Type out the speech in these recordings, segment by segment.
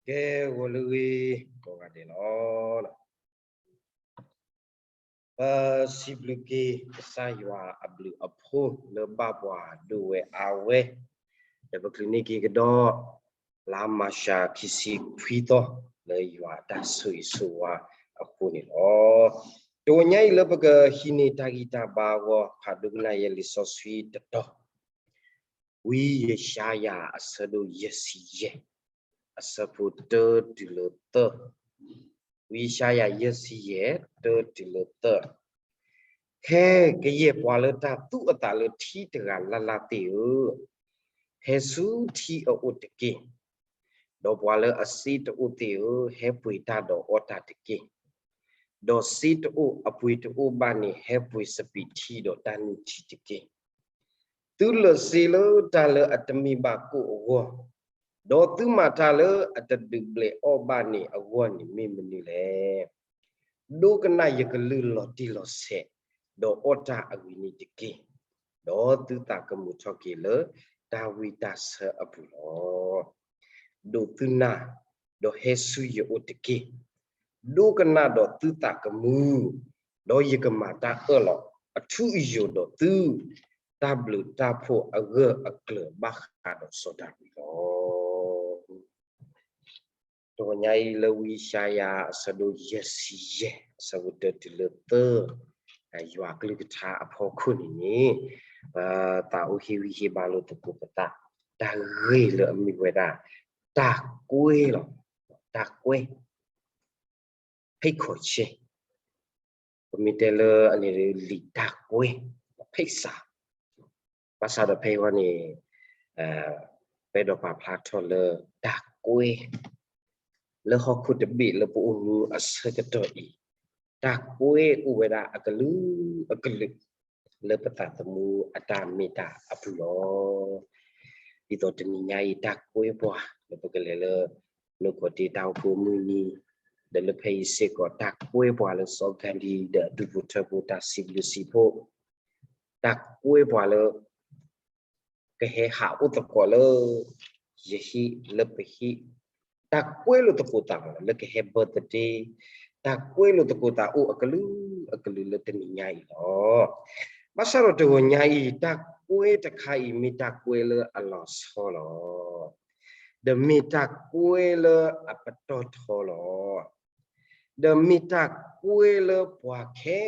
ကဲ ဂီၤလၢအဂ့ၤ ကိးဂၤဒဲးလီၤ. ပစံးဘျုးက့ၤကစၢ်ယွၤအဘျုးအဖှိၣ်လၢဘၣ်ပှၤဒိၣ်ဝဲအါဝဲ, ဒီးပချုးန့ၢ်က့ၤကဒီး လါမၤၡးခံဆံခွံသီ လၢယွၤအတၢ်ဆိၣ်ဂ့ၤဆိၣ်ဝါအဃိန့ၣ်လီၤ. တဂီၤညါအံၤလၢပကဟံးန့ၢ်တၢ်ဂံၢ်တၢ်ဘါအဂီၢ် ဖးဒိကနၣ်ယဲလံာ်စီဆှံတတီၤ ဝံယၡါယၤအဆၢဒိၣ်ယဲၢ်ဆံယဲၢ် အဆၢဖိတၢတုၤလၢသၢ, ဝံယၡါယၤယဲၢ်ဆံယဲၢ် တၢတုၤလၢသၢ. ဟဲကယဲၢ်ပှၤလၢတၢ်သူၣ်အသးလၢထံတဂၤလၢ်လၢ်သ့ၣ်ဧၢ, ဟဲဆူထံအအိၣ်တက့ၢ်. ဒီးပှၤလၢအစ့တအိၣ်သ့ၣ်ဧၢ, ဟဲပှ့ၤတၢ်ဒီးအီၣ်တၢ်တက့ၢ်. ဒီးစ့တအိၣ်အပှ့ၤတအိၣ်ဘၣ်န့ၣ် ဟဲပှ့ၤစပံးထံဒီးတၢ်နုၢ်ထံတက့ၢ်. သုလၢာ်စ့လၢတၢ်လၢအတမ့ၢ်ဘၣ်ကိၣ်အဂီၢ်, ဒီးသုမၤတၢ်လၢအတဒုးဘျဲးအီၣ်ဘၣ်န့ၣ်အဂီၢ်န့ၣ်မ့ၢ်မနုၤလဲၣ်. ဒိကနၣ်ယကလုၢ်လီၤတံၢ်လီၤဆဲး, ဒီးအီၣ်တၢ်အဂ့ၤန့ၣ်တက့ၢ်. ဒီးသုသးကမုာ်ထီၣ်က့ၤလၢတၢ်ဝံတၢ်ဆၢအပူၤလီၤ. ဒိးသုနၢ်, ဒီးဟဲဆူယအိၣ်တက့ၢ်. ဒိကနၣ်ဒီးသုသးကမုာ်, ဒီးယကမၤတၢ်အၢၣ်လီၤအထူအယိာ်ဒီးသု, တၢ်ဘျုးတၢ်ဖှိၣ်အဂၢၢ်အကျၢၤဘၣ်ဃးဒီးစီၤဒၤဝံးလီၤ. တဂီၤညါအံၤလၢဝံယၡါယၤအဆၢဒိၣ်ယဲၢ်ဆံယဲၢ် အဆၢဖိတၢတုၤလၢသၢ, ယွၤကလုၢ်ကထါအဖီခိၣ်န့ၣ်န့ၣ်, ပသးအိၣ်ဟ့ၣ်ဂံၢ်ဟ့ၣ်ဘါလိာ်သကိးပသး, တၢ်ဂ့ၢ်လၢအမ့ၢ်ဝဲဒၣ် တၢ်ကွဲလီၤ, တၢ်ကွဲ ဖိတ်ခေါ်ခြင်း, ပမ့ၢ်တဲလၢအန့ၣ်လံာ်တၢ်ကွဲ, ဖိတ်စာ, ဘၣ်ဆၣ်ဒီးဖဲအံၤန့ၣ်, ပအဲၣ်ဒိးပာ်ဖျါထီၣ်လၢတၢ်ကွဲ, လၢဟီၣ်ခိၣ်တဘ့ၣ်လၢပအိၣ်မူအဆၢကတီၢ်အံၤ, တၢ်ကွဲအိၣ်ဝဲဒၣ်အကလုာ်အကလုာ် လၢပသးသမူအတၢ်မ့ၢ်တၢ်အပူၤလီၤ. ဒ်သိးတနံၤညါအံၤ တၢ်ကွဲပှၤလၢပကလဲၤလၢ နုာ်ကီၢ်တ့တၢ်အိၣ်ဖှိၣ်မုၢ်နံၤ, ဒီးလၢဖဲအံၤစ့ၢ်ကီး တၢ်ကွဲပှၤလၢစီၤ Gandhi ဒီးအဒူၣ်ဖိထၢဖိ တၢ်စံးဘျုးစံးဖှိၣ်, တၢ်ကွဲပှၤလၢ ကဟဲဟးအိၣ်သကိးလၢ ယဟံၣ်လၢပဟံၣ်, တၢ်ကွဲလိာ်သကိးသးမး လၢကဟဲ birthday, တၢ်ကွဲလိာ်သကိးသးအိၣ်အကလုာ်အကလုာ်လၢတနံၤညါအံၤလီၤ. ဘၣ်ဆၣ်ဒီးတဂီၤညါအံၤ တၢ်ကွဲတခါအံၤ မ့ၢ်တၢ်ကွဲလၢအလီၤဆီလီၤ. ဒီးမ့ၢ်တၢ်ကွဲလၢအပတီၢ်ထီလီၤ. ဒီးမ့ၢ်တၢ်ကွဲလၢပှၤခဲ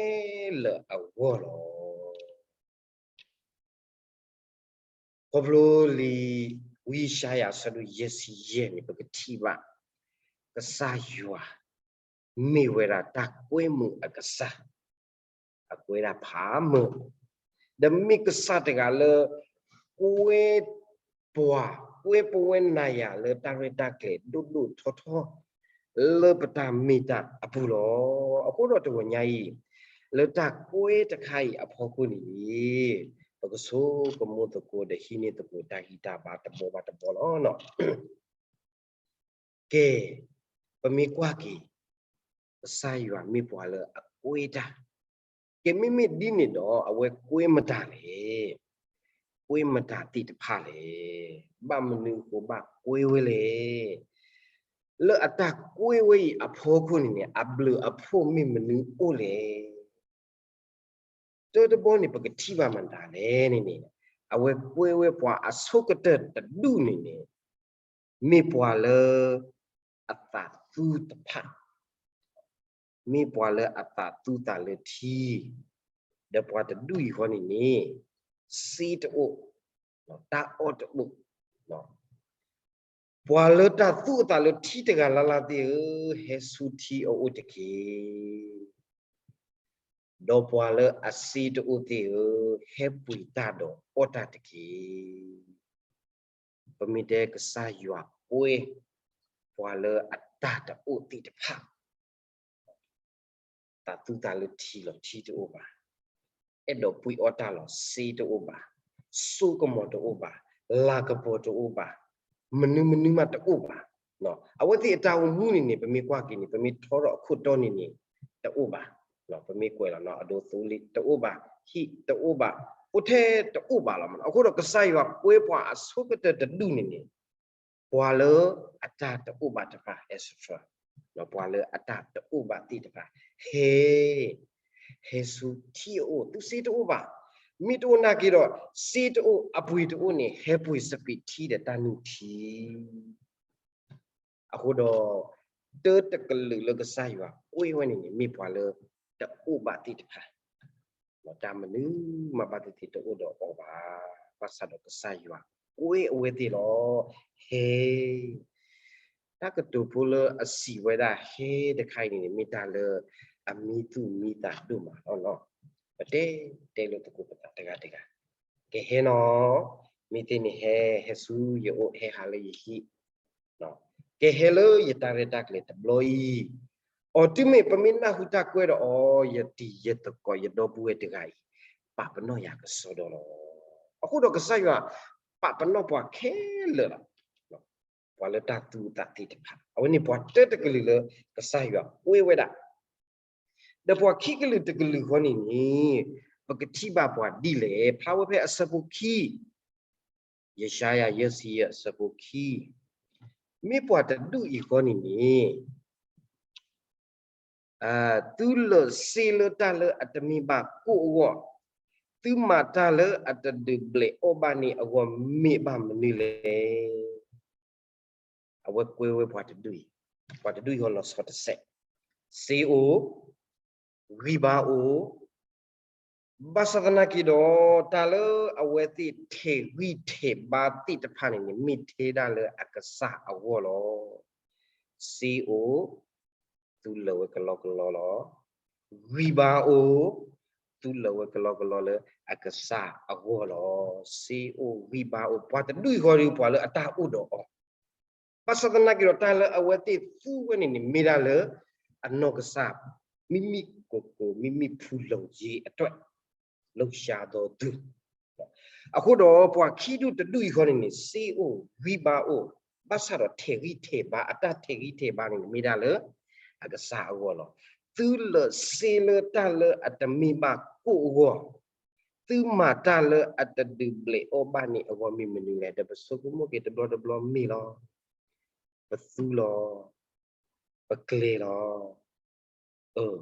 လၢာ်အဂီၢ်လီၤ. ခီဖျိလံာ်ဝံယၡါယၤအဆၢဒိၣ်ယဲၢ်ဆံယဲၢ်န့ၣ် ပကထံၣ်ဘၣ် ကစၢ်ယွၤ မ့ၢ်ဝဲဒၣ်တၢ်ကွဲမုာ်အကစၢ်, အကွဲဒၣ်ဖးမုာ်, ဒီးမ့ၢ်ကစၢ်တဂၤလၢ ကွဲပှၤ, ကွဲပဝဲနၤယၤလၢတၢ်ရဲၣ်တၢ်ကျဲၤဒိၣ်ဒိၣ်ထီထီ လၢပတၢ်မ့ၢ်တၢ်အပူၤလီၤ. အဃိဒီးတဂီၤညါအံၤ လၢတၢ်ကွဲတခါအံၤအဖီခိၣ်န့ၣ် ပကဆိကမိၣ်သကိးဒီးဟံးန့ၢ်သကိးတၢ်ဂံၢ်တၢ်ဘါတဘီဘၣ်တဘီလီၤ. ကဲ, ပမ့ၢ်ကွၢ်က့ၤ ကစၢ်ယွၤမ့ၢ်ပှၤလၢအကွဲတၢ်, ကဲမ့မ့ၢ်ဒ်န့ၣ်ဒီး အဝဲကွဲမတၤလဲၣ်. ကွဲမတၤသ့ၣ်တဖၣ်လဲၣ်. ဘၣ်မနုၤအဃိဘၣ်ကွဲဝဲလဲၣ်. လၢအတၢ်ကွဲဝဲအံၤအဖီခိၣ်န့ၣ်န့ၣ် အဘျုးအဖှိၣ်မ့ၢ်မနုၤအိၣ်လဲၣ်. တၢတဘီန့ၣ် ပကထံၣ်ဘၣ်မတၤလဲၣ်န့ၣ်န့ၣ်, အဝဲကွဲဝဲပှၤအဆိကတၢၢ်တဒူၣ်န့ၣ်န့ၣ် မ့ၢ်ပှၤလၢ အသးသူတဖၣ်, မ့ၢ်ပှၤလၢအသးသူသးလၢထံ, ဒီးပှၤတဒူၣ်အံၤဃီန့ၣ်န့ၣ် စ့တအိၣ်, တၢ်အီၣ်တအိၣ်, ပှၤလၢတၢ်သူအသးလၢထံတဂၤလၢ်လၢ်သ့ၣ်ဧၢ, ဟဲဆူထံအအိၣ်တက့ၢ်. ဒီးပှၤလၢအစ့တအိၣ်သ့ၣ်ဧၢ, ဟဲပှ့ၤတၢ်ဒီးအီၣ်တၢ်တက့ၢ်. ပမ့ၢ်တဲကစၢ်ယွၤကွဲ ပှၤလၢအတၢ်တအိၣ်သ့ၣ်တဖၣ် သးသူသးလၢထံလီၤ ထံတအိၣ်ဘၣ်, အဲၣ်ဒိးပှ့ၤအီၣ်တၢ်လီၤ စ့တအိၣ်ဘၣ်, စိကမီၤတအိၣ်ဘၣ်, လၤကပီၤတအိၣ်ဘၣ်, မနုၤမနုၤမးတအိၣ်ဘၣ်. အဝဲသ့ၣ်အတၢ်အိၣ်မူန့ၣ်န့ၣ် ပမ့ၢ်ကွၢ်က့ၤန့ၣ် ပမ့ၢ်ထီထီၣ်အခိၣ်တီန့ၣ်န့ၣ် တအိၣ်ဘၣ်. ပမ့ၢ်ကွဲးလီၤနီၤ အဒိသိလ့ၣ်တအိၣ်ဘၣ်, ဟံၣ်တအိၣ်ဘၣ်, အိၣ်ထဲတအိၣ်ဘၣ်လီၤ. အဃိဒီးကစၢ်ယွၤကွဲပှၤအဆိကတၢၢ်တဒူၣ်န့ၣ်န့ၣ် ပှၤလၢအတၢ်တအိၣ်ဘၣ်တဖၣ် et cetera ပှၤလၢအတၢ်တအိၣ်ဘၣ်သ့ၣ်တဖၣ် ဟဲ ဟဲဆူထံအအိၣ် သုစ့တအိၣ်ဘၣ်. မ့ၢ်တအိၣ်နာ်က့ဒီး စ့တအိၣ် အပှ့ၤတအိၣ်န့ၣ် ဟဲပှ့ၤစပံးထံဒီးတၢ်နုၢ်ထံ အဃိဒီး တၢတကလုာ်လၢကစၢ်ယွၤကွဲးဝဲန့ၣ်န့ၣ် မ့ၢ်ပှၤလၢတအိၣ်ဘၣ်သ့ၣ်တဖၣ် တၢ်မနုၤမးဘၣ်သ့ၣ်သ့ၣ်တအိၣ်ဒီးအီၤဘၣ်. ဘၣ်ဆၣ်ဒီးကစၢ်ယွၤကွဲးအဝဲသ့ၣ်လီၤ. ဟဲ တၢ်ကတိၤဖိလၢအစံးဝဲဒၣ်ဟဲတခါအံၤန့ၣ် မ့ၢ်တၢ်လၢအမံသူၣ်မံသးဒိၣ်မးလီၤ. ပတဲတဲလိာ်သကိးပသးတဂၤတဂၤ, ကဟဲနီၤ, မ့ၢ်သ့န့ၣ်ဟဲ ဟဲဆူယအိၣ် ဟဲဟးလၢယဟံၣ် ကဟဲလၢယတၢ်ရဲၣ်တၢ်ကျဲၤတဘျီအံၤ, အီၤတုၤမ့ၢ်ပမ့ၢ်နၢ်ဟူတၢ်ကွဲးဒီးအီၤ, ယတံၤယသကိးယဒီပုၢ်ဝဲၢ်တဂၤအံၤ ပာ်ပနီၣ်ယၤကစီဒီလီၤ. အဃိဒီးကစၢ်ယွၤပာ်ပနီၣ်ပှၤခဲလၢာ်လီၤ. ပှၤလၢတၢ်သူအသးသ့ၣ်တဖၣ် အဝဲန့ၣ်ပှၤတၢတကလုာ်လၢကစၢ်ယွၤကွဲးဝဲဒၣ် ဒီးပှၤခံကလုာ်တကလုာ်ဃီန့ၣ်န့ၣ် ပကထံၣ်ဘၣ်ပှၤဒ်လဲၣ်. ဖျါဝဲဖဲအဆၢဖိခံ, ယၡါယၤယဲၢ်ဆံယဲၢ်အဆၢဖိခံ, မ့ၢ်ပှၤတဒူၣ်အံၤဃီန့ၣ်န့ၣ် သုလၢာ်စ့လၢတၢ်လၢအတမ့ၢ်ဘၣ်ကိၣ်အဂီၢ်, သုမၤတၢ်လၢအတဒုးဘျဲးအီၣ်ဘၣ်န့ၣ်အဂီၢ်မ့ၢ်ဘၣ်မနုၤလဲၣ်. အဝဲကွဲးဝဲပှၤတဒူၣ်အံၤ, ပှၤတဒူၣ်အံၤဃီလီၤဆီတစဲး, စ့အိၣ်, ဂံၢ်ဘါအိၣ်, ဘၣ်ဆၣ်သနာ်က့ဒီး တၢ်လၢအဝဲသ့ၣ်ထဲးဂံၢ်ထဲးဘါသ့ၣ်တဖၣ်န့ၣ်န့ၣ် မ့ၢ်ထဲဒၣ်လၢအကစၢ်အဂီၢ်လီၤ. စ့အိၣ်, သူလၢာ်ဝဲကလီကလီလီၤ. ဂံၢ်ဘါအိၣ်, သူလၢာ်ဝဲကလီကလီလၢအကစၢ်အဂီၢ်လီၤ. စ့အိၣ်ဂံၢ်ဘါအိၣ် ပှၤတဒူၣ်အံၤဃီဒီး ပှၤလၢအတၢ်အိၣ်ဒီးအီၤ ဘၣ်ဆၣ်သနာ်က့ဒီး တၢ်လၢအဝဲသ့ၣ်သူဝဲန့ၣ်န့ၣ် မ့ၢ်ဒၣ်လၢအနီၢ်ကစၢ် မ့မ့ၢ်ကိၢ်ကိၢ် မ့မ့ၢ်ဖူလီၤယ့အတၢ် လီၤစှၤဒီးသု အဃိဒီး ပှၤခံဒူၣ်တဒူၣ်အံၤဃီန့ၣ်န့ၣ် စ့အိၣ်ဂံၢ်ဘါအိၣ် ဘၣ်ဆၣ်ဒီးထဲးဂံၢ်ထဲးဘါ အတၢ်ထဲးဂံၢ်ထဲးဘါန့ၣ်န့ၣ် မ့ၢ်ဒၣ်လၢအကစၢ်အဂီၢ်လီၤ. သုလၢာ်စ့လၢတၢ်လၢအတမ့ၢ်ဘၣ်ကိၣ်အဂီၢ် သုမၤတၢ်လၢအတဒုးဘျဲးအီၣ်ဘၣ်န့ၣ်အဂီၢ်မ့ၢ်မနုၤလဲၣ်. ဒီးပဆိကမိၣ်က့ၤတဘျီတဘျီမ့ၢ်လီၤ. ပသူလီၤ. ပကျဲၤလီၤ. အၢ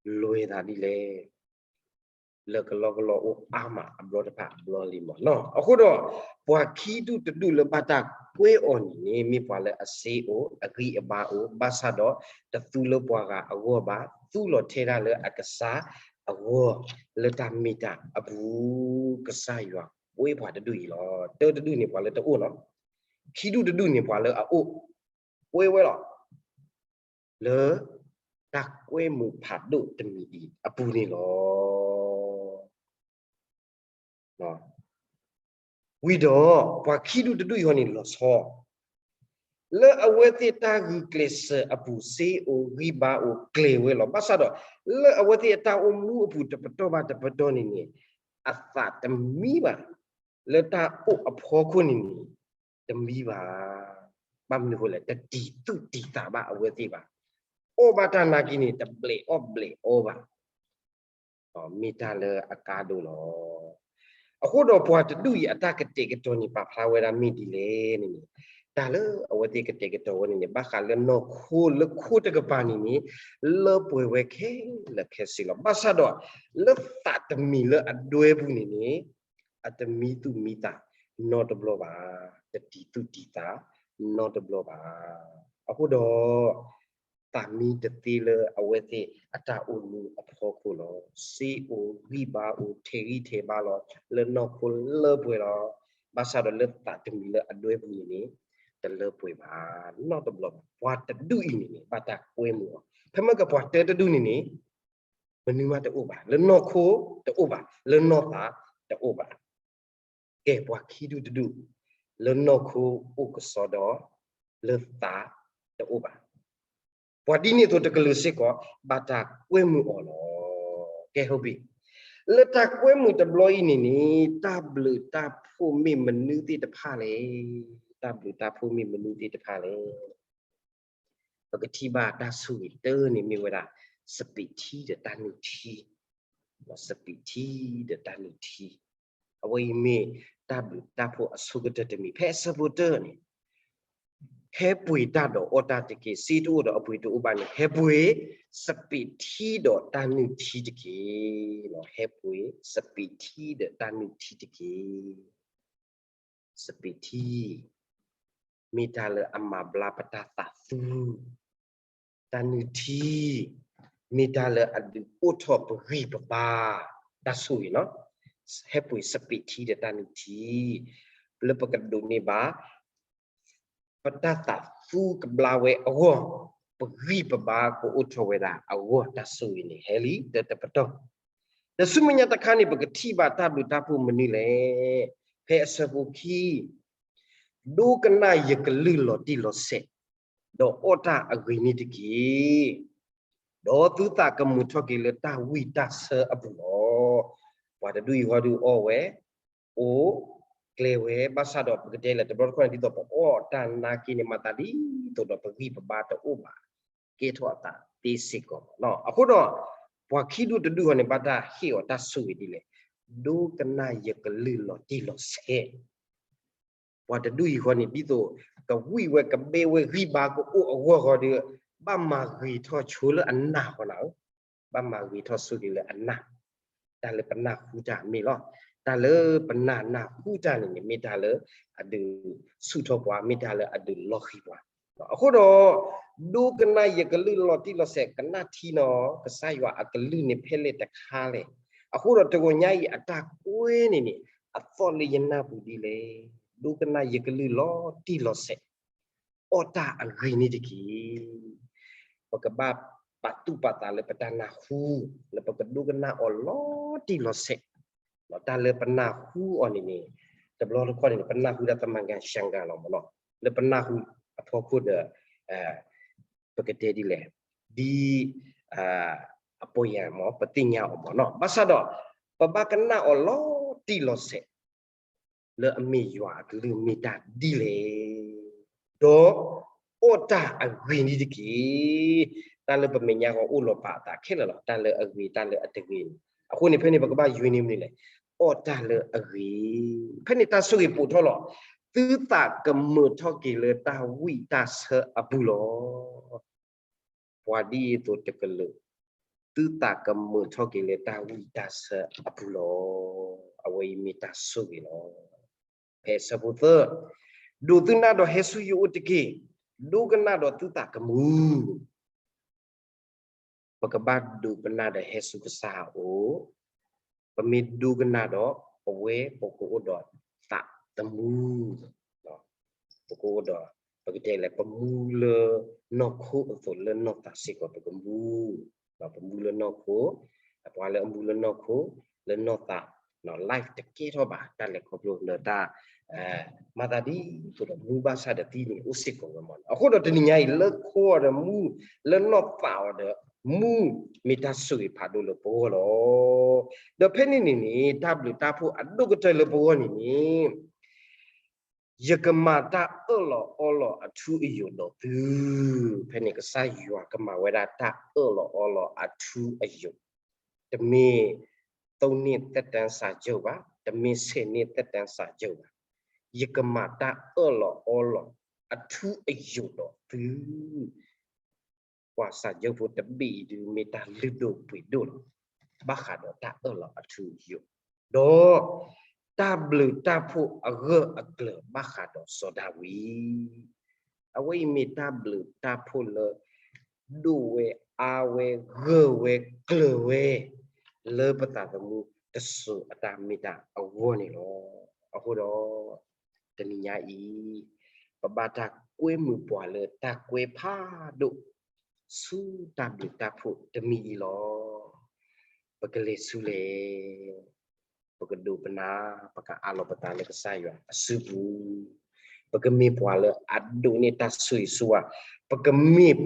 လဲၤသးဒ်လဲၣ်. လၢကလီကလီအိၣ်အါမးအဘျီတဖၣ်အဘျီလံမးနီၤ. အဃိဒီး ပှၤခံဒူၣ်တဒူၣ်လၢဘၣ်တၢ်ကွဲးအီၤန့ၣ်န့ၣ် မ့ၢ်ပှၤလၢအစ့အိၣ် အဂံၢ်အဘါအိၣ် ဘၣ်ဆၣ်ဒီးတသူလၢပှၤဂၤအဂီၢ်ဘၣ် သူလီၤထဲဒၣ်လၢအကစၢ်အဂီၢ် လၢတၢ်မ့ၢ်တၢ်အပူၤ ကစၢ်ယွၤကွဲးပှၤတဒူၣ်အံၤလီၤ. တၢတဒူၣ်န့ၣ် ပှၤလၢတအိၣ်နီၤ. ခံဒူၣ်တဒူၣ်န့ၣ် ပှၤလၢအအိၣ် ကွဲးဝဲလီၤ. လၢတၢ်ကွဲမုာ်ဖးဒိၣ်တမံၤအံၤအပူၤန့ၣ်လီၤ. ဝံၤဒီး ပှၤခံဒူၣ်တဒူၣ်အံၤဃီန့ၣ်လီၤဆီ လၢအဝဲသ့ၣ်တၢ်ဂုာ်ကျဲးစၢးအပူၤ စ့အိၣ်ဂံၢ်ဘါအိၣ်ကျဲၤဝဲလီၤ. ဘၣ်ဆၣ်ဒီး လၢအဝဲသ့ၣ်အတၢ်အိၣ်မူအပူၤတပတီၢ်ဘၣ်တပတီၢ်န့ၣ်န့ၣ် အသးတမံဘၣ်. လၢတၢ်အိၣ်အဖီခိၣ်န့ၣ်န့ၣ် တမံဘၣ်. ဘၣ်မနုၤအဃိလဲၣ် တတံၤသူၣ်တံၤသးဘၣ်အဝဲသ့ၣ်ဘၣ်. အီၣ်ဘၣ်တၢ်နာ်က့န့ၣ် တဘျဲးအီၣ်ဘျဲးအီဘၣ်. မ့ၢ်တၢ်လၢအကါဒိၣ်လီၤ. အဃိဒီးပှၤတဒူၣ်အံၤအတၢ်ကတဲာ်ကတီၤန့ၣ် ပာ်ဖျါဝဲဒၣ်မ့ၢ်ဒ်လဲၣ်န့ၣ်န့ၣ် တၢ်လၢအဝဲသ့ၣ်ကတဲာ်ကတီၤဝဲန့ၣ်န့ၣ် ဘၣ်ဃးလၢနီၢ်ခိလၢခိတကပၤန့ၣ်န့ၣ် လၢပှဲၤဝဲခဲလၢာ်ခဲဆ့လီၤ. ဘၣ်ဆၣ်ဒီး လၢသးတမံၤလၢအဒွဲပူၤန့ၣ်န့ၣ် အတမံသူၣ်မံသးနီတဘျီဘၣ်, တတံၤသူၣ်တံၤသးနီတဘျီဘၣ်. အဃိဒီး သးမံတသ့လၢအဝဲသ့ၣ်အတၢ်အိၣ်မူအဖီခိၣ်လီၤ. စ့အိၣ်ဂံၢ်ဘါအိၣ် ထဲးဂံၢ်ထဲးဘါလီၤ. လၢနီၢ်ခိလၢပှဲၤလီၤ. ဘၣ်ဆၣ်ဒီးလၢသးတမံၤလၢအဒွဲပူၤန့ၣ်န့ၣ် တလၢပှဲၤဘၣ်နီတဘျီဘၣ်. ပှၤတဒူၣ်အံၤန့ၣ်န့ၣ် ဘၣ်တၢ်ကွဲမုာ်အီၤ. ဖဲမ့ၢ်ကပှၤတၢတဒူၣ်န့ၣ်န့ၣ် မနုၤမးတအိၣ်ဘၣ်, လၢနီၢ်ခိတအိၣ်ဘၣ်, လၢနီၢ်သးတအိၣ်ဘၣ်. ကဲ ပှၤခံဒူၣ်တဒူၣ် လၢနီၢ်ခိအိၣ်ကစီဒီ လၢသးတအိၣ်ဘၣ်. ပှၤဒ်န့ၣ်အသိးတကလုာ်စ့ၢ်ကီး ဘၣ်တၢ်ကွဲမုာ်အီၤလီၤ. ကဲ ဟုတ်ပြီ, လၢတၢ်ကွဲမုာ်တဘျီအံၤန့ၣ်န့ၣ် တၢ်ဘျုးတၢ်ဖှိၣ်မ့ၢ်မနုၤသ့ၣ်တဖၣ်လဲၣ်. တၢ်ဘျုးတၢ်ဖှိၣ်မ့ၢ်မနုၤသ့ၣ်တဖၣ်လဲၣ်. ပကထံၣ်ဘၣ်တၢ်ဆိၣ်ဂ့ၤတၢန့ၣ်မ့ၢ်ဝဲဒၣ် စပံးထံဒီးတၢ်နုၢ်ထံ, စပံးထံဒီးတၢ်နုၢ်ထံ. အဝဲအံၤမ့ၢ်တၢ်ဘျုးတၢ်ဖှိၣ်အဆိကတၢၢ်တမံၤ ဖဲအဆၢဖိတၢန့ၣ်, ဟဲပှ့ၤတၢ်ဒီးအီၣ်တၢ်တက့ၢ်. စ့တအိၣ်ဒီးအပှ့ၤတအိၣ်ဘၣ်န့ၣ် ဟဲပှ့ၤစပံးထံဒီးတၢ်နုၢ်ထံတက့ၢ်. ဟဲပှ့ၤစပံးထံဒီးတၢ်နုၢ်ထံတက့ၢ်. စပံးထံ မ့ၢ်တၢ်လၢအမၤဘျါပတၢ်သးသူ, တၢ်နုၢ်ထံ မ့ၢ်တၢ်လၢအဒုးအိၣ်ထီၣ်ပဂံၢ်ပဘါ တၢ်ဆိၣ်ဂ့ၤနီၤ. ဟဲပှ့ၤစပံးထံဒီးတၢ်နုၢ်ထံ လၢပကဒိးန့ၢ်ဘၣ် ပတၢ်သးသူကဘျါဝဲအဂီၢ်, ပဂံၢ်ပဘါကအိၣ်ထီၣ်ဝဲဒၣ်အဂီၢ် တၢ်ဆိၣ်ဂ့ၤန့ၣ် ဟဲလံတၢ်တပတီၢ်. ဒီးဆူမဲာ်ညါတခါန့ၣ် ပကထံၣ်ဘၣ်တၢ်ဘျုးတၢ်ဖှိၣ်မနုၤလဲၣ်. ဖဲအဆၢဖိခံ ဒိကနၣ်ယကလုၢ်လီၤတံၢ်လီၤဆဲး, ဒီးအီၣ်တၢ်အဂ့ၤန့ၣ်တက့ၢ်. ဒီးသုသးကမုာ်ထီၣ်က့ၤလၢတၢ်ဝံၣ်တၢ်ဆၢအပူၤလီၤ. ပှၤတဒူၣ်အံၤဃီဒုးအီၣ်ဝဲ, အိၣ်ကျဲဝဲ, ဘၣ်ဆၣ်ဒီးပကတဲလၢတဘျီတခီၣ်န့ၣ် ဒ်သိးပအီၣ်တၢ်နာ်က့န့ၣ် မၤသးဒ်သိးဒီးပဂံၢ်ပဘါတအိၣ်ဘၣ်, ကဲထီၣ်အသးသ့စ့ၢ်ကီးလီၤ. အဃိဒီး ပှၤခံဒူၣ်တဒူၣ်ဃီန့ၣ် ဘၣ်တၢ်ဟ့ၣ်အီၤတၢ်ဆိၣ်ဂ့ၤဒ်လဲၣ်, ဒိကနၣ်ယကလုၢ်လီၤတံၢ်လီၤဆဲး ပှၤတဒူၣ်အံၤဃီန့ၣ် ဒ်သိးကဝံၣ်ဝဲကဘဲဝဲဂံၢ်ဘါကအိၣ်အဂီၢ်ဃီဒီး ဘၣ်မၤဂ့ၤထီၣ်ဆိလၢအနၢ်ဃီနၤဧၢ, ဘၣ်မၤဂ့ၤထီၣ်ဆိက့ၤလၢအနၢ်, တၢ်လၢပနၢ်ဟူတၢ်မ့ၢ်လီၤ. တၢ်လၢပနၢ်နၢ်ဟူတၢ်န့ၣ်န့ၣ် မ့ၢ်တၢ်လၢအဒုးဆူၣ်ထီၣ်ပှၤ, မ့ၢ်တၢ်လၢအဒုးလီၤဃံၤပှၤ. အဃိဒီး ဒိကနၣ်ယကလုၢ်လီၤတံၢ်လီၤဆဲး, ကနၣ်ထံနီၤ ကစၢ်ယွၤအကလုၢ်န့ၣ်ဖဲလဲၣ်တခါလဲၣ်. အဃိဒီးတဂီၤညါအံၤ အတၢ်ကွဲန့ၣ်န့ၣ် အသီၣ်လၢယနၢ်ပူၤဒ်လဲၣ်, ဒိကနၣ်ယကလုၢ်လီၤတံၢ်လီၤဆဲး, အီၣ်တၢ်အဂ့ၤန့ၣ်တက့ၢ်. ပကဘၣ်ပာ်သူၣ်ပာ်သးလၢပတၢ်နၢ်ဟူ, လၢပကဒိကနၣ်အီၤလီၤတံၢ်လီၤဆဲး, တၢ်လၢပနၢ်ဟူအီၤန့ၣ်န့ၣ် တဘျီတခီၣ်န့ၣ် ပနၢ်ဟူဒၣ် သမၣ်ကၣ် ရှၣ်ကၣ် လီၤမ့ၢ်နီၤ, လၢပနၢ်ဟူအဖီခိၣ်ဒီး ပကတဲဒ်လဲၣ်, ဒ် အပီၢ်ယၢ်မ့ၢ် ပသ့ၣ်ညါအီၤမ့ၢ်နီၤ, ဘၣ်ဆၣ်ဒီး ပဘၣ်ကနၣ်အီၤလီၤတံၢ်လီၤဆဲး လၢအမ့ၢ်ယွၤအကလုၢ်မ့ၢ်တၢ်ဒ်လဲၣ်, ဒီးအီၣ်တၢ်အဂ့ၤန့ၣ်တက့ၢ်. တၢ်လၢပမဲာ်ညါဃီအိၣ်လီၤပာ်အသးခဲလၢာ်လီၤ, တၢ်လၢအဂ့ၤ တၢ်လၢအတဂ့ၤန့ၣ်. အဃိန့ၣ် ဖဲန့ၣ် ပကဘၣ်ယွၤန့ၣ်မနုၤလဲၣ်, အီၣ်တၢ်လၢအဂ့ၤ. ဖဲန့ၣ်တၢ်ဆိၣ်ဂ့ၤပိာ်ထီၣ်လီၤ, သုသးကမုာ်ထီၣ်က့ၤလၢတၢ်ဝံၣ်တၢ်ဆၢအပူၤလီၤ. ပှၤဒ်သိးတကလုာ် သုသးကမုာ်ထီၣ်က့ၤလၢတၢ်ဝံၣ်တၢ်ဆၢအပူၤလီၤ. အဝဲအံၤမ့ၢ်တၢ်ဆိၣ်ဂ့ၤလီၤ. ဖဲအဆၢဖိသၢ, ဒိးသုနၢ်ဒီးဟဲဆူယအိၣ်တက့ၢ်, ဒိကနၣ်ဒီးသုသးကမုာ်. ပကဘၣ်ဒိးကနၣ်ဒီးဟဲဆူကစၢ်အအိၣ်, ပမ့ၢ်ဒိကနၣ်ဒီး ပဝဲပကအိၣ်ဒီးသးသမူ, ပကအိၣ်ဒီး ပကတဲလဲၣ် ပမူလၢနီၢ်ခိအသိးလၢနီၢ်သးစ့ၢ်ကီး ပကမူ, ပမူလၢနီၢ်ခိ, ပှၤလၢအမူလၢနီၢ်ခိ လၢနီၢ်သး life တကဲထီၣ်ဘၣ် တၢ်လဲၤခီဖျိလၢတၢ် မၤသးဒ်သိးဒီးမူဘၣ်ဆၣ်ဒီးသံန့ၣ် အိၣ်စ့ၢ်ကီးဝဲမ့ၢ်နီၤ. အဃိဒီးတနံၤညါအံၤ လၢခိအီၤဒီးမူ, လၢနီၢ်သးအီၤဒီးမူ မ့ၢ်တၢ်ဆိၣ်ဂ့ၤဖးဒိၣ်လၢပဂီၢ်လီၤ. ဒီးဖဲန့ၣ်န့ၣ်န့ၣ် တၢ်ဘျုးတၢ်ဖှိၣ်အဒိၣ်ကတၢၢ်လၢပဂီၢ်န့ၣ်န့ၣ် ယကမၤတၢ်အၢၣ်လီၤအီလီၤအထူအယိာ်ဒီးသု, ဖဲန့ၣ်ကစၢ်ယွၤကမၤဝဲဒၣ်တၢ်အၢၣ်လီၤအီလီၤအထူအယိာ်, တမ့ၢ် သုံးနှစ်သက်တမ်းစာချုပ် ဘၣ်, တမ့ၢ် ဆယ်နှစ်သက်တမ်းစာချုပ် ဘၣ်, ယကမၤတၢ်အၢၣ်လီၤအီလီၤအထူအယိာ်ဒီးသု ပှၤစၢ်ယိၣ်ဖိတဘ့ၣ်အံၤဒုး မ့ၢ်တၢ်လုၢ်ဒိၣ်ပှ့ၤဒိၣ်လီၤ. ဘၣ်ဃးဒီးတၢ်အၢၣ်လီၤအထူအယိာ်, ဒီးတၢ်ဘျုးတၢ်ဖှိၣ်အဂၢၢ်အကျၢၤဘၣ်ဃးဒီးစီၤဒၤဝံး, အဝဲအံၤမ့ၢ်တၢ်ဘျုးတၢ်ဖှိၣ်လၢ ဒိၣ်ဝဲအါဝဲဂၢၢ်ဝဲကျၢၤဝဲ လၢပသးသမူတစိၤအတၢ်မ့ၢ်တၢ်အဂီၢ်န့ၣ်လီၤ. အဃိဒီး တနံၤညါအံၤ ပဘၣ်တၢ်ကွဲမုာ်ပှၤလၢတၢ်ကွဲဖးဒိၣ် ဆူတၢ်ဘျုးတၢ်ဖှိၣ်တမံၤအံၤလီၤ. ပကလဲၤဆူလဲၣ်, ပကဒိးပနၢ်, ပကအးလီၤပသးလၢကစၢ်ယွၤအစုပူၤ, ပကမ့ၢ်ပှၤလၢအဒိးန့ၢ်တၢ်ဆိၣ်ဂ့ၤဆိၣ်ဝါ, ပကမ့ၢ်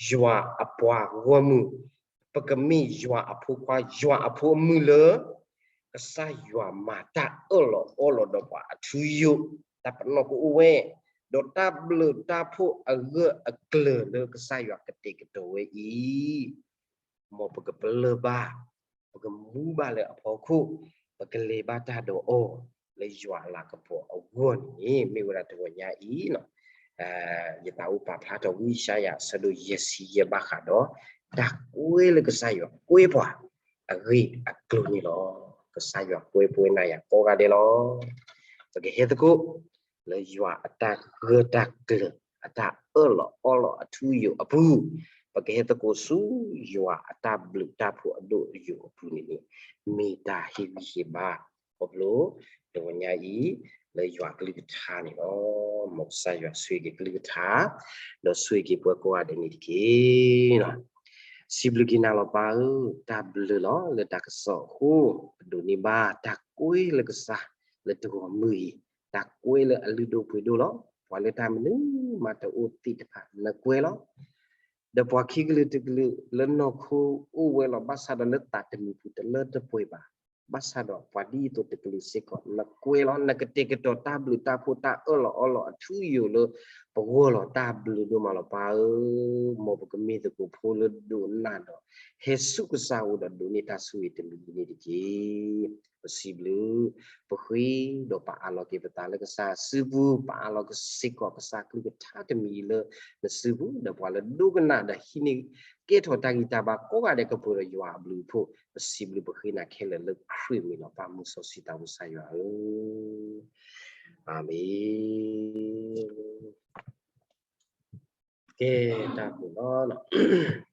ယွၤအပှၤဂီၢ်မုၢ်, ပကမ့ၢ်ယွၤအဖိခွါ ယွၤအဖိအမုၢ်လၢ ကစၢ်ယွၤမၤတၢ်အၢၣ်လီၤအီလီၤဒီးပှၤအထူအယိာ်, တၢ်ပနီၣ်ကအိၣ်ဝဲ, ဒီးတၢ်ဘျုးတၢ်ဖှိၣ်အဂၢၢ်အကျၢၤလၢကစၢ်ယွၤကတဲာ်ကတီၤဝဲအံၤ, မ်ပကပလၢၢ်ဘၣ်, ပကမူဘၣ်လၢအဖီခိၣ်, ပကလဲၤဘၣ်တၢ်ဒီးအီၤ လၢယွၤအလၤကပီၤအဂီၢ်န့ၣ် မ့ၢ်ဝဲဒၣ်တဂီၤညါအံၤလီၤ. ယသးအိၣ်ပာ်ဖျါထီၣ်ဝံယၡါယၤ အဆၢဒိၣ်ယဲၢ်ဆံယဲၢ်ဘၣ်ဃးဒီး တၢ်ကွဲလၢကစၢ်ယွၤကွဲပှၤအဂ့ၢ်အကျိၤန့ၣ်လီၤ. ကစၢ်ယွၤကွဲပှဲၤနၤယၤကိးဂၤဒဲးလီၤ. ပကဟဲသကိး လၢယွၤအတၢ်ဂၢၢ်တၢ်ကျၢၤ အတၢ်အၢၣ်လီၤအီလီၤအထူအယိာ်အပူၤ, ပကဟဲသကိးဆူယွၤအတၢ်ဘျုးတၢ်ဖှိၣ်အဒိၣ်အယိာ်အပူၤန့ၣ်န့ၣ် မ့ၢ်တၢ်ဟ့ၣ်ဂံၢ်ဟ့ၣ်ဘါ ခီဖျိ တဝီညါအံၤ လၢယွၤကလုၢ်ကထါန့ၣ်လီၤ. မ်ကစၢ်ယွၤဆိၣ်ဂ့ၤက့ၤကလုၢ်ကထါ ဒီးဆိၣ်ဂ့ၤက့ၤပှၤကိးဂၤဒဲးန့ၣ်တက့ၢ်. စံးဘျုးက့ၤနၤလီၤပၢ်ဧၢ, တၢ်ဘျုးလီၤလၢတၢ်ကစီၣ်အဃိ ပဒိးန့ၢ်ဘၣ်တၢ်ကွဲလၢကစၢ်လၢတဂီၤမုၢ်အံၤ, တၢ်ကွဲလၢအလုၢ်ဒိၣ်ပှ့ၤဒိၣ်လီၤ. ပှၤလၢတၢ်မနုၤမးတအိၣ်သ့ၣ်တဖၣ် နကွဲလီၤ. ဒီးပှၤခံကလုာ်တကလုာ်လၢနီၢ်ခိအိၣ်ဝဲလီၤ. ဘၣ်ဆၣ်ဒီးလၢသးတမုာ်ပူၤတလၢတပှဲၤဘၣ်. ဘၣ်ဆၣ်ဒီးပှၤဒ်သိးတကလုာ်စ့ၢ်ကီး နကွဲလီၤ. နကတဲာ်ကတီၤတၢ်ဘျုးတၢ်ဖှိၣ်တၢ်အၢၣ်လီၤအီလီၤအထူအယိာ်လၢပဂီၢ်လီၤ. တၢ်ဘျုးဒိၣ်မးလီၤပၢ်ဧၢ, မ်ပကမ့ၢ်သကိးဖိလၢဒိးနၢ်ဒီး ဟဲဆူကစၢ်အအိၣ်ဒီးဒိးန့ၢ်တၢ်ဆိၣ်ဂ့ၤတမံၤန့ၣ်တက့ၢ်. ပစံးဘျုး, ပဃ့ဒီးပအးလီၤက့ၤပသးလၢကစၢ်စုပူၤ, ပအးလီၤစ့ၢ်ကီးကစၢ်ကလုၢ်ကထါတမံၤလၢနစုပူၤ, ဒီးပှၤလၢဒိကနၣ်ဒီးဟံးန့ၢ်ကဲထီၣ်တၢ်ဂံၢ်တၢ်ဘါကိးဂၤဒဲးကပှဲၤဒီးယွၤအဘျုးအဖှိၣ်, ပစံးဘျုးပဃ့နၤခဲလၢာ်လၢခရံာ်မံၤလီၤ. ပၢ်မုၢ်စီဆှံသးဘိကစၢ်ယွၤဧၢ, အၤမ့ၣ်. ကဲ, တၢ်ဘျုးလီၤ.